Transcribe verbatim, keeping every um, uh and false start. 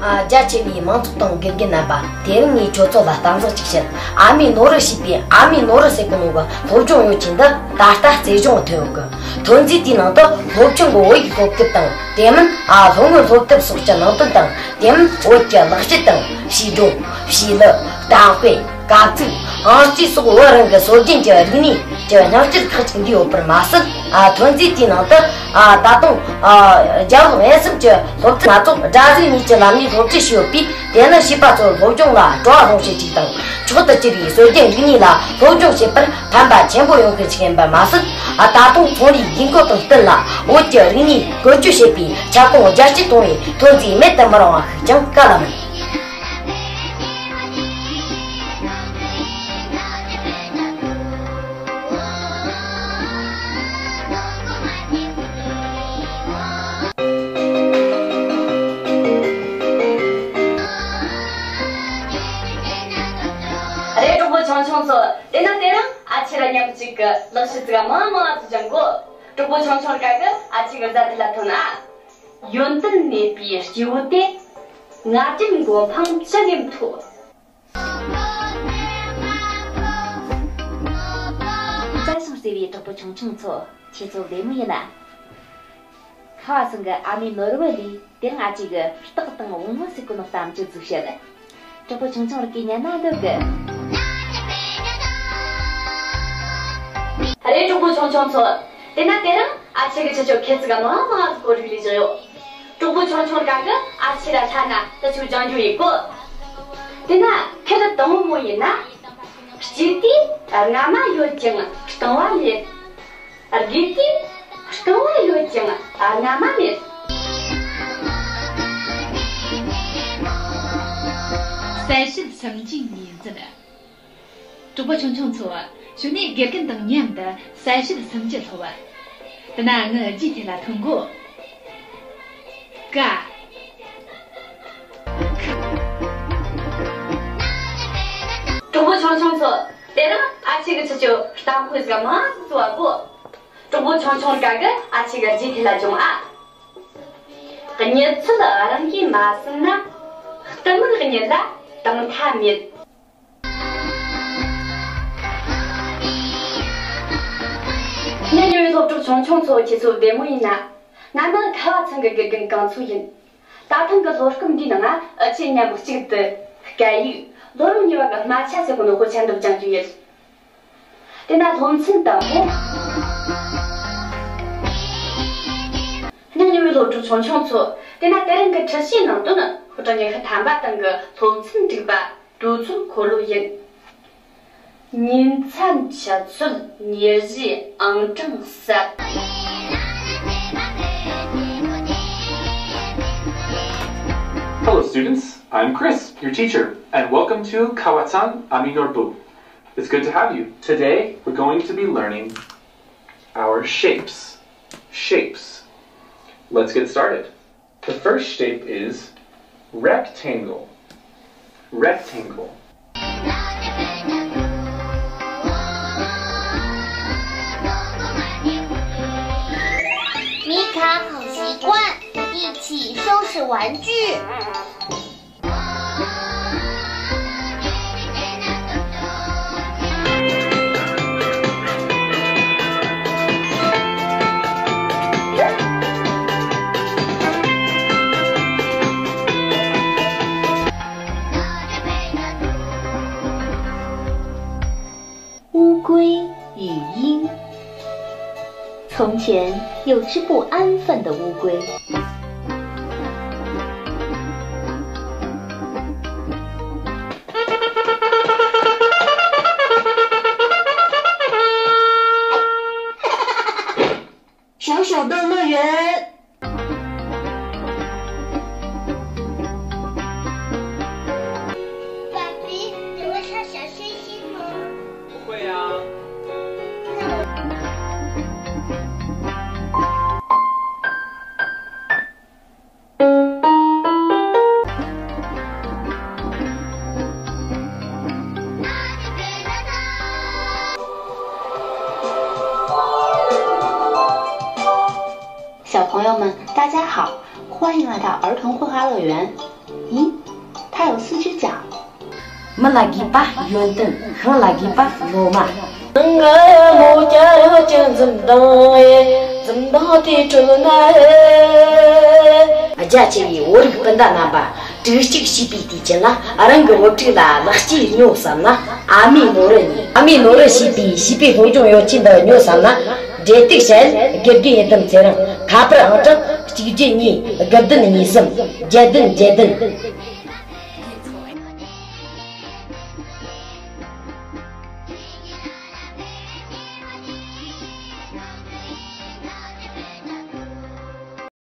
རྒྱ་ཆེ་བའི་མང་ཚོགས་དང་དགེ་རྒན་རྣམ་པ། དེ་རིང་ངས་ཁྱོད་ཚོ་ལ་གཏམ་ཚིག་ཅིག་བཤད། ཨ་མའི་ནོར་བུ་ཞེས་པའི་ཨ་མའི་ནོར་བུ་ཟེར་གོ་ནོ་གི་སློབ་སྦྱོང་ཡོ་ཆུང་འདི་ད་ལྟ་རྩེ་གཞུང་ཐོན་ཡོད་གི། ཐོན་རྫས་དེའི་ནང་དུ་སློབ་ཆུང་གི་བོད་ཡིག་སློབ་དེབ་དང་། དེ་མིན་ཨ་སློབ་སྔོན་སློབ་དེབ་སོགས་ཀྱི་ནང་དོན་དང་། དེ་མིན་བོད་ཀྱི་ལེགས་བཤད་དང་བྱིས་སྒྲུང་། བྱིས་གླུ། གཏམ་དཔེ། སྐར་ཚིག་ཨང་རྩིས་སོགས་བོད་རང་གི་སྲོལ་རྒྱུན་གྱི་རིག་གནས་ཀྱི་སྙིང་བཅུད་ཁག་ཅིག་འདུས་ཡོད་པར་མ་ཟད། ཨ་ཐོན་རྫས་དེའི་ནང་དུ་ཨ་ད་དུང་ཨ་རྒྱ་ལོག་དབྱིན་གསུམ་གྱི་སློབ་ཚན་སྣ་ཚོགས། སྒྲ་གཟུགས་གཉིས་ཀྱི་ལམ་ནས་སློབ་ཁྲིད་བྱས་ཡོད་པས། དེ་ནི་བྱིས་པ་ཚོར་སློབ་སྦྱོང་ལ་སྤྲོ་བ་སློང་བྱེད་ཅིག་དང་། མཆོག་ཏུ་གྱུར་པའི་སྲོལ་རྒྱུན་རིག་གནས་ལ་སློབ་སྦྱོང་བྱེད་པར་ཕན་པ་ཆེན་པོ་ཡོང་མཁན་ཞིག་ཡིན་པར་མ་ཟད། ཨ་ད་དུང་ཚོང་ལས་དགོས་མཁོ་དང་བསྟུན་ལ་བོད་ཀྱི་རིག་གནས་བཀོལ་སྤྱོད་བྱེད་པའི་ཁྱབ་ཁོངས་རྒྱ་སྐྱེད་གཏོང་བའི་ཐོན་རྫས་མེད་དུ་མི་རུང་བ་ཞིག་ཀྱང་ག་ལ་མིན། རེད། གྲོགས་པོ་ཆུང་ཆུང་ཚོ། དེ་ན་དེ་རིང་ཨ་ཆེ་ར་མཉམ་གཅིག་གི་ལེགས་བཤད་ཚིག་མང་མང་ཚོ་སྦྱང་གོ། གྲོགས་པོ་ཆུང་ཆུང་ར་ག་གི་ཨ་ཆེ་གི་ཟ་དེ་ལ་ཐོན་ཨ། ཡོན་ཏན་མེད་པའི་སྐྱེས་བུ་དེ། ང་རྒྱལ་མགོ་འཕང་ཅི་ལས་མཐོ། བཀྲ་ཤིས་བདེ་ལེགས། གྲོགས་པོ་ཆུང་ཆུང་ཚོ། ཁྱེད་ཚོ་བདེ་མོ་ཡིན་ན། ཁ་བ་ཚང་གི་ཨ་མའི་ནོར་བུ་ལས་དེ་རིང་ཨ་ཅེ་གི་རྟགས་དང་བུ་མོ་ཟེར་གོ་ནོ་གཏམ་རྒྱུད་ཟིག་བཤད། གྲོགས་པོ་ཆུང་ཆུང་ར་གིས་ཉན་ན་འདོད་གི། རེད། གྲོགས་པོ་ཆུང་ཆུང་ཚོ། དེ་ན་དེ་རིང་ཨ་ཆེ་གི་ཁྱེད་ཚོ་ཁྱད་ཚིག་མང་མང་ཟིག་གོ་རིག་ལས་བཞག་ཡོད། གྲོགས་པོ་ཆུང་ཆུང་ར་ག་གི་ཨ་ཆེ་ར་ལྷ་ན་ད་ཆུ་ལྗང་རྒྱུ་ཡིན་གོ། དེ་ན་ཁྱེད་ར་དང་བུ་མོ་ཡིན་ན། སྐྱེས་དུས་རྔ་མ་ཡོད་ཀྱང་རྐང་བ་མེད། རྒས་དུས་རྐང་བ་ཡོད་ཀྱང་རྔ་མ་མེད། གསལ་བྱེད་སུམ་ཅུའི་ངོས་འཛིན། གྲོགས་པོ་ཆུང་ཆུང་ཚོ། གཞུག་ནས་དགེ་རྒན་དང་མཉམ་དུ་གསལ་བྱེད་སུམ་ཅུ་སློབ། དེ་ན་ངའི་རྗེས་དེ་ལ་ཐོན་གོ། ཀ། གྲོགས་པོ་ཆུང་ཆུང་ཚོ། དེ་རིང་ཨ་ཆེ་གི་ཁྱེད་ཚོ་གཏམ་དཔེ་ཟིག་མང་ཟིག་བཤད་གོ། གྲོགས་པོ་ཆུང་ཆུང་ར་ག་གི་ཨ་ཆེ་གི་རྗེས་དེ་ལ་སྦྱོང་ཨ། རྙེད་ཚུལ་རང་གིས་མ་ཟིན་ན། གཏི་མུག་རྙེད་ལ་དང་ཐ་མེད། སྙིང་རྗེ་བའི་སློབ་ཕྲུག་ཆུང་ཆུང་ཚོ། ཁྱེད་ཚོ་བདེ་མོ་ཡིན་ན། ང་ནི་ཁ་བ་ཚང་གི་དགེ་རྒན་གངས་མཚོ་ཡིན། ད་ཐེངས་ཀྱི་སློབ་སྐབས་འདིའི་ནང་ང་ཨ་ཆེ་མཉམ་གཅིག་ཏུ་སྐད་ཡིག་ལོ་རིམ་གཉིས་པ་གི་སྨད་ཆ་ཟེར་གོ་ནོ་དཔེ་ཆ་འདི་སྦྱང་རྒྱུ་ཡིན། དེ་ན་སློབ་ཚན་དང་པོ། སྙིང་རྗེ་བའི་སློབ་ཕྲུག་ཆུང་ཆུང་ཚོ། དེ་ན་དེ་རིང་གི་ཁྲིད་བྱའི་ནང་དོན་ནི་སློབ་གྲྭ་ཉི་ཤུ་ཐམ་པ་སྟེང་གི་སློབ་ཚན་དྲུག་པ། དུས་ཚོད་འཁོར་ལོ་ཡིན། ཉིན་མཚན་ཆུ་ཚོད་ཉེར་བཞི་ཨང་གྲངས་གསར། Hello students, I'm Chris, your teacher, and welcome to Kawatsang Aminorbu. It's good to have you. Today, we're going to be learning our shapes. Shapes. Let's get started. The first shape is rectangle. Rectangle. 米卡好习惯，一起收拾玩具。 乌龟语音。从前有只不安分的乌龟。 小小动乐园。爸比，你会唱小星星吗？不会呀。 小朋友们，大家好，欢迎来到儿童绘画乐园。咦，它有四只脚。མི་ལ་དགོས་པ་ཡོན་ཏན། ཤིང་ལ་དགོས་པ་ལོ་མ། ང་མོ་སྐྱ་རང་ཅན་འཛུམ་མདངས་ཨེ། འཛུམ་མདངས་དེ་ཁྲོད་ན་ཨེ། རྒྱ་ཆེ་བའི་བོད་རིགས་སྤུན་ཟླ་རྣམ་པ། དྲུག་གཅིག་བྱིས་པའི་དུས་ཆེན་ལ་རང་གི་བུ་ཕྲུག་ལ་ལག་སྐྱེས་སྨྱོ་བསམ་ན། ཨ་མའི་ནོར་རི་ཉོས། ཨ་མའི་ནོར་རི་ཞེས་པའི་བྱིས་པའི་སློབ་སྦྱོང་ཡོ་ཆས་འདི་ཉོས་བསམ་ན། འབྲེལ་གཏུག་བྱ་ཡུལ་དགེ་རྒན་ཡི་དམ་ཚེ་རིང་། ཁ་པར་ཨང་གྲངས་གཅིག་བརྒྱད་གཉིས་དགུ་བདུན་གཉིས་གསུམ། བརྒྱད་བདུན་བརྒྱད་བདུན།